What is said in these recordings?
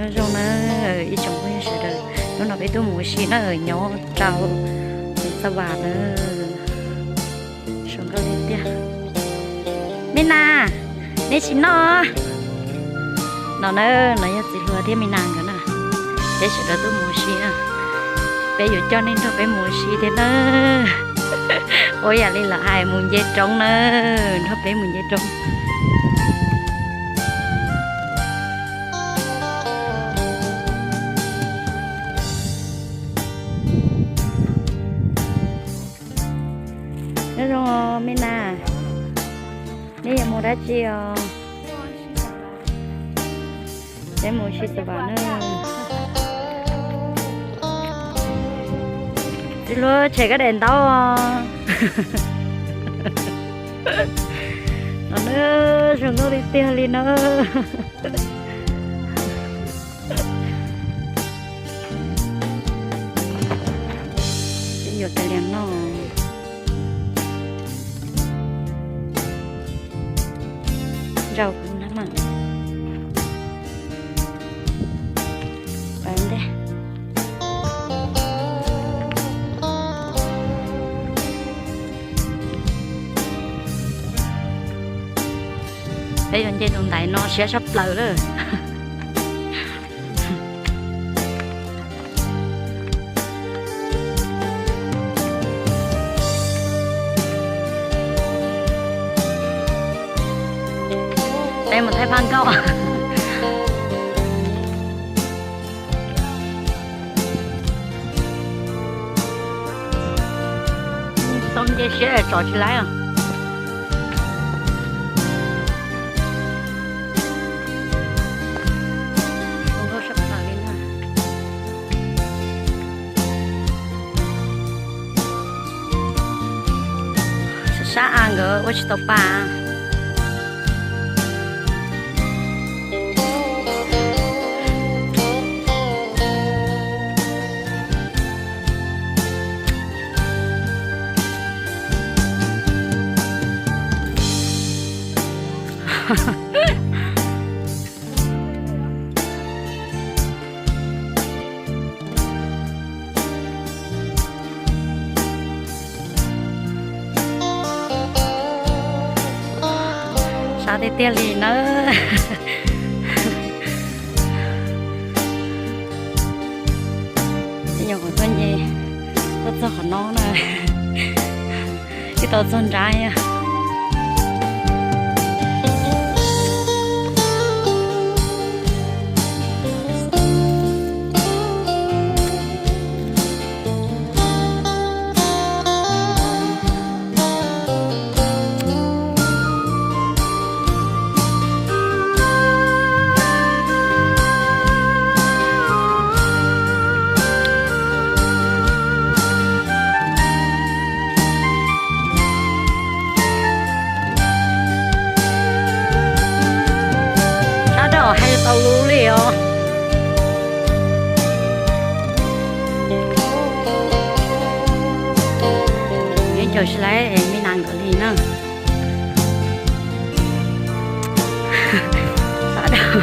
Nyob zoo na ib tsoom phooj ywg sawv daws, hnub no peb tuaj mus ua si na, nyob rau Xas Vas na. Zoo nkauj tiag tiag. Me nas, neb tsis noj? No na, no yog txiv hluas thiab me nas nkawd na. Peb sawv daws tuaj mus ua si na. Peb yuav coj nej nrog peb mus ua si thiab na. Ua yam li lawv hais mus nce roob na, nrog peb mus nce roob. Nyob zoo me nas, neb yuav mus dab tsi os? Peb mus ua si Xas Vas na. Txiv hluas tshem koj daim ntaub os. No na, zoo nkauj tiag tiag li na. Peb yuav tais lias noj. Ntsaum kuv na mas. Pais ntej. Peb yuav nce tus ntaiv no siab tshaj plaws lawm. Peb mus thaij phaj nkauj. Tau nce siab tsov tsis laib os. Sab sab av nkawd ua tsis tau pa. Sab tiag tiag li nawb. Ib nyuag qhov tuaj nce, tuaj txog qhov no na, twb tau txog nrab. Sab rau hais tau lus li os. Yeej caum tsis laib me nas nkawd li na. Sab rau.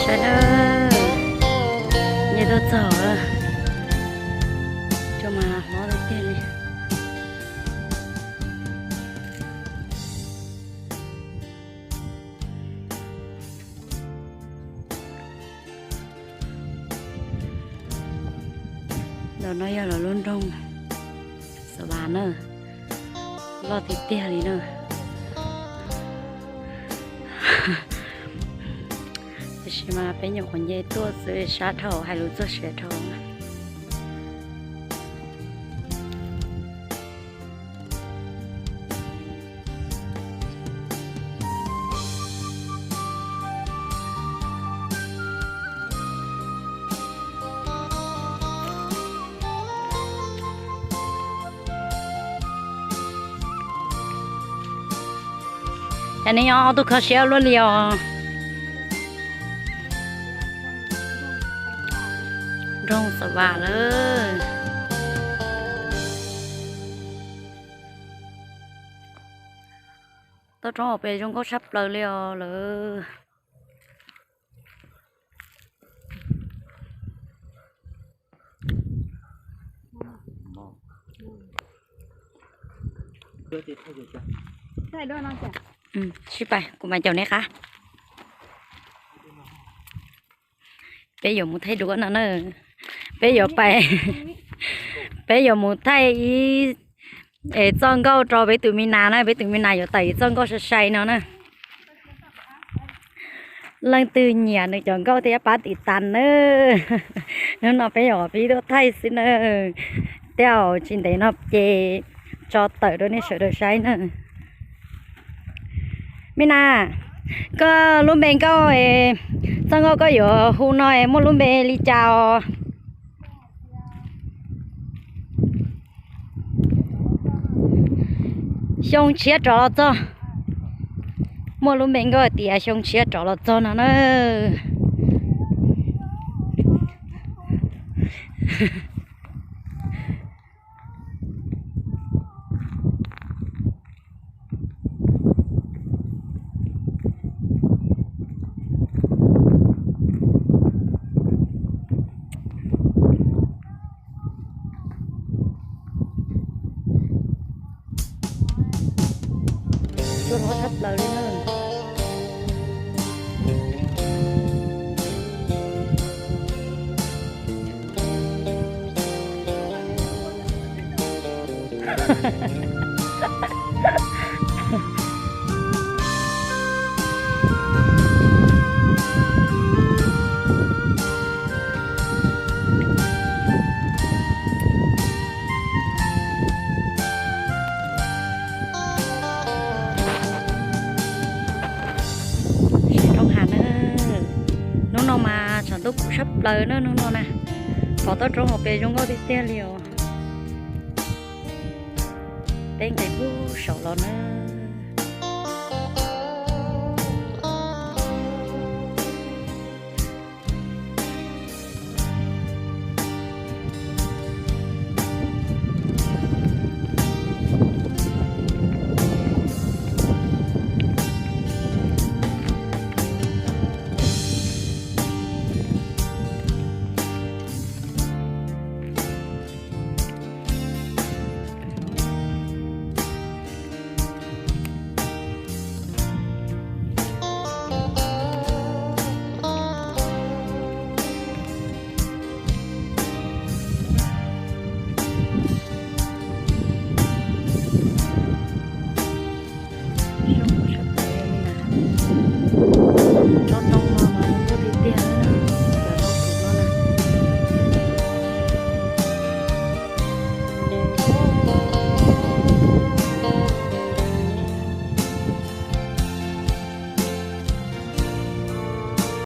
Sawv daws, nce tuaj txog lawm, tsuas mas hlob tiag tiag li. Ntawm no yog lawv lub nroog Xas Vas na, loj tiag tiag li na. Tiam sis mas peb nyuam qhuav nce tuaj xwb, sab dhau, hais lus txog siav dhau. Cas nej nyob ob tug kho siab luaj li os. Nroog Xav Vas lawm. Toj roob hauv pes zoo nkauj tshaj plaws li os lawm. Sib pais kuv mam caum nej qab. Peb yuav mus thaij duab no na. Peb yuav pais, peb yuav mus thaij ib, es txoj nkauj rau peb tus me nas na, peb tus me nas yuav tawm ib txoj nkauj sai sai no na. Leej twg nyiam nws cov nkauj thiab pab tiv tas nawb. Hnub no peb yuav pib tuaj thaij xwb na. Tej zaum tsis ntev no ces tso tawm rau nej sawv daws saib na. Me nas, koj lub npe nkauj, txoj nkauj koj yuav hu no muaj lub npe li cas os? Xyoo tshiab rov los txog. Muaj lub npe nkauj hais tias xyoo tshiab rov los txog no na. Tsuas hlob tshaj plaws li na. Sab roob hav na. Hnub no mas tshav ntuj kub tshaj plaws na hnub no na. Pom toj roob hauv pes zoo nkauj tiag tiag li os. Peb nqis pug saum los na. Zoo